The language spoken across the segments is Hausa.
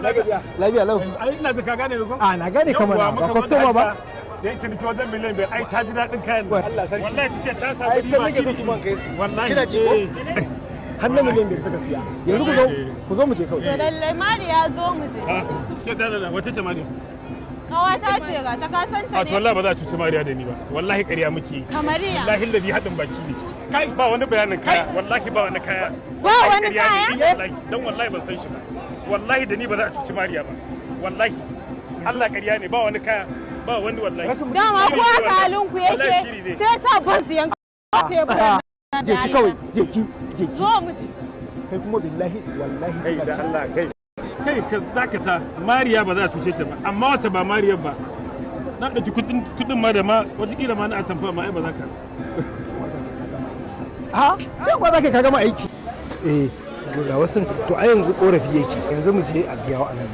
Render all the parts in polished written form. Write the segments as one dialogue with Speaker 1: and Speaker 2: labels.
Speaker 1: Lafiya lau.
Speaker 2: Ai ina ji ka gane ni ko?
Speaker 1: A na gane kamar
Speaker 2: Yawwa,
Speaker 1: ba
Speaker 2: muka
Speaker 1: kwastoma ba.
Speaker 2: Da ya ciniki wajen miliyan 5, ai ta ji daɗin kayan nan.
Speaker 1: Allah sarki.
Speaker 2: Wallahi ta ce ta samu
Speaker 1: Ai can
Speaker 2: riba.
Speaker 1: nake so su man kai su.
Speaker 2: Wallahi.
Speaker 1: Kina ji ko?
Speaker 2: Eh.
Speaker 1: Har na miliyan 5 suka siya. Yanzu ku zo, ku zo mu je kawai.
Speaker 3: To lallai, Mariya, zo mu je.
Speaker 2: Ah, ke da wace ce Mariya?
Speaker 3: Kawata ce, ga ta, ka san ta
Speaker 2: A to
Speaker 3: ne?
Speaker 2: wallahi ba za a cuci Mariya da ni ba. Wallahi ƙarya muke yi.
Speaker 3: Kamariya.
Speaker 2: Wallahi ladi haɗin baki ne. Kai, ba wani bayanin kaya, wallahi ba wani kaya.
Speaker 3: Ba wani
Speaker 2: Ƙarya ne,
Speaker 3: kaya?
Speaker 2: wallahi. Dan wallahi ban san shi ba. Wallahi da ni ba za a cuci Mariya ba. Wallahi. Allah, ƙarya ne, ba wani kaya. Ba wani, wallahi.
Speaker 3: Dama ko haka halinku
Speaker 2: Wallahi
Speaker 3: yake
Speaker 2: shiri ne.
Speaker 3: sai sa ban siyan tebur.
Speaker 1: Je ki kawai, je ki, je ki.
Speaker 3: Zo mu je.
Speaker 1: Kai kuma billahi wallahi
Speaker 2: Kai da Allah, kai. Kai ka zakata, Mariya ba za a cuce ta ba, amma wata ba Mariya ba. Na ɗauki kuɗin ma da ma wataƙila ma na atamfa ma ai ba za ka.
Speaker 1: Ha, sai kuwa za ka gama aiki. Eh, ga wasu to a yanzu korafi yake. Yanzu mu je a biya wa anan.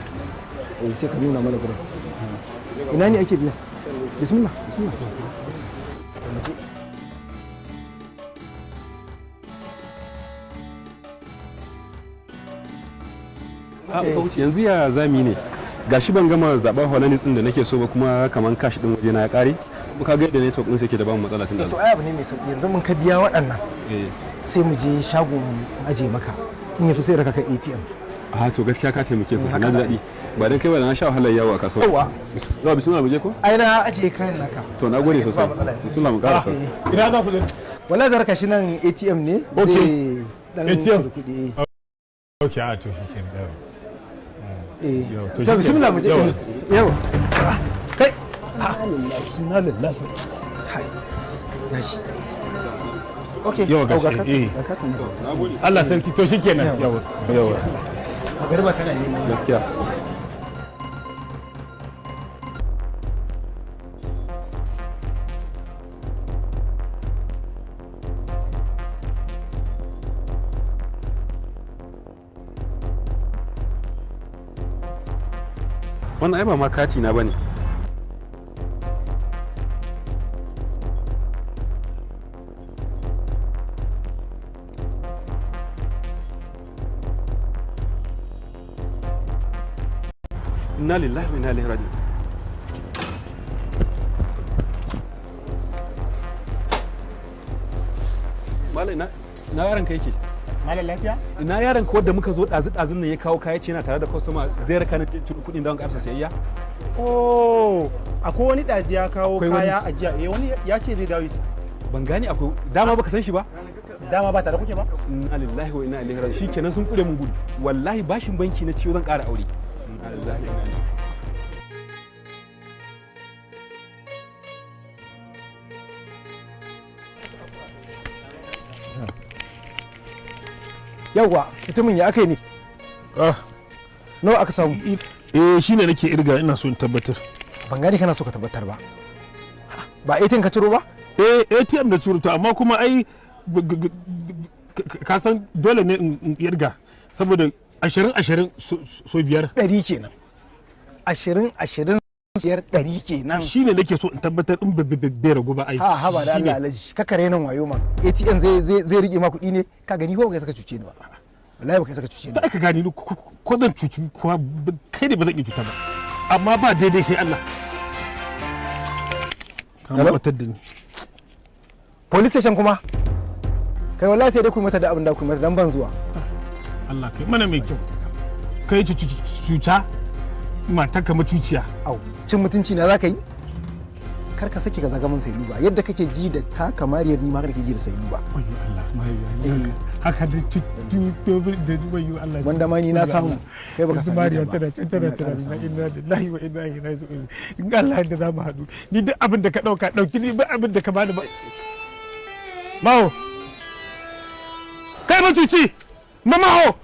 Speaker 1: Eh, sai ka nuna mana gurin. Ina ne ake biya? Bismillah, bismillah. Mu je.
Speaker 4: Yanzu ya zami ne? Gashi ban gama zaben Hollandis din da nake so ba, kuma kaman cash din waje na ya kare, kuma ka ga yadda network din sai ke da bamu matsala tun da
Speaker 1: To ai abu ne mai sauki, yanzu mun ka biya waɗannan, sai mu je shago mu aje maka, in yaso sai raka ka ATM.
Speaker 4: A to gaskiya ka taimake su, na ji daɗi. Ba dan kai ba da na sha wahalar yawo a kasuwa.
Speaker 1: Yawwa.
Speaker 4: Zuwa, bismillah, mu je ko?
Speaker 1: Ai na aje kayan naka.
Speaker 4: To na gode
Speaker 1: Ba
Speaker 4: sosai.
Speaker 1: matsala yanzu.
Speaker 4: Bismillah, mu karasa.
Speaker 1: Eh.
Speaker 2: Ina za ku je?
Speaker 1: Wallahi zaraka shi nan ATM ne zai dan
Speaker 2: ATM?
Speaker 1: cire kuɗi.
Speaker 2: Ok, a to shi kenan.
Speaker 1: Eh.
Speaker 2: Yau,
Speaker 1: To
Speaker 2: to shi
Speaker 1: bismillah, mu je.
Speaker 2: Yau.
Speaker 1: Yau.
Speaker 2: Kai. Inna lillahi.
Speaker 1: Kai, gashi. Okay.
Speaker 2: Yau, gashi,
Speaker 1: Au, ga katin,
Speaker 2: eh.
Speaker 1: ga katin nan.
Speaker 2: Allah sarki, to shi kenan. Yawa. Yawa.
Speaker 1: Magariba tana neman.
Speaker 4: Gaskiya. Wannan ai ba ma kati na bane. Inna lillahi wa inna ilaihi raji'un. Malam, ina yaron ka yake?
Speaker 5: Malam, lafiya?
Speaker 4: Ina yaron ka wanda muka zo ɗazu ɗazun nan ya kawo kaya, ce yana tare da customer zai raka ni ciro kuɗin don ƙarsa sayayya?
Speaker 5: Oh, akwai wani ɗaji ya kawo
Speaker 4: Akwai wani?
Speaker 5: kaya a jiya. Eh, wani ya ce zai dawo.
Speaker 4: Ban gane, akwai dama baka san shi ba?
Speaker 5: Dama ba tare kuke ba?
Speaker 4: Inna lillahi wa inna ilaihi raji'un. Shikenan, sun kure mun gudu. Wallahi bashin banki na ciwo, zan ƙara aure. Inna lillahi wa inna ilaihi.
Speaker 1: Yawwa, mutumin, ya aka yi ne?
Speaker 2: Ah,
Speaker 1: Nawa aka samu?
Speaker 2: Eh, shine nake irga, ina so in tabbatar.
Speaker 1: Ban gane kana so ka tabbatar ba. Ba ATM ka ciro ba?
Speaker 2: Eh, ATM da ciro to, amma kuma ai ka san dole ne in irga saboda 20 20 so biyar.
Speaker 1: 100 kenan. 20 20 biyar, 100 kenan.
Speaker 2: Shine nake so in tabbatar in bai ragu ba ai.
Speaker 1: Ha ha, ba da
Speaker 2: Shine.
Speaker 1: Allah alaji, ka kare nan wayo ma. ATM zai rike ma kuɗi ne? Ka gani ko baka saka cuce ni ba? Wallahi baka saka cuce ni
Speaker 2: Da
Speaker 1: ba.
Speaker 2: aka gani ni ko zan cuci kowa, kai ne ba zan iya cuta ba, amma ba daidai sai Allah ka
Speaker 1: Hello?
Speaker 2: mabatar da ni.
Speaker 1: Police station kuma? Kai, wallahi sai dai ku yi mata da abin da ku yi mata, dan ban zuwa.
Speaker 2: Allah kai mana mai kyau. Kai cuta matar ka macuciya.
Speaker 1: Au, cin mutunci na zaka yi? Kar ka sake ka zaga mun sai ba yadda kake ji da ta kamariyar, ni ma kake ji da sai ba.
Speaker 2: Wayo Allah.
Speaker 1: Eh.
Speaker 2: Haka da da wayo Allah.
Speaker 1: Wanda ma ni na samu, kai baka
Speaker 2: Yanzu
Speaker 1: same
Speaker 2: Mariya
Speaker 1: ta ba.
Speaker 2: tana can tana
Speaker 1: Ina ƙara
Speaker 2: tunani na.
Speaker 1: samu.
Speaker 2: Inna lillahi wa inna ilaihi raji'un. In Allah da za mu haɗu, ni duk abin da ka ɗauka ɗauki, ni ba abin da ka bani ba. Maho, kai macuci, ma maho.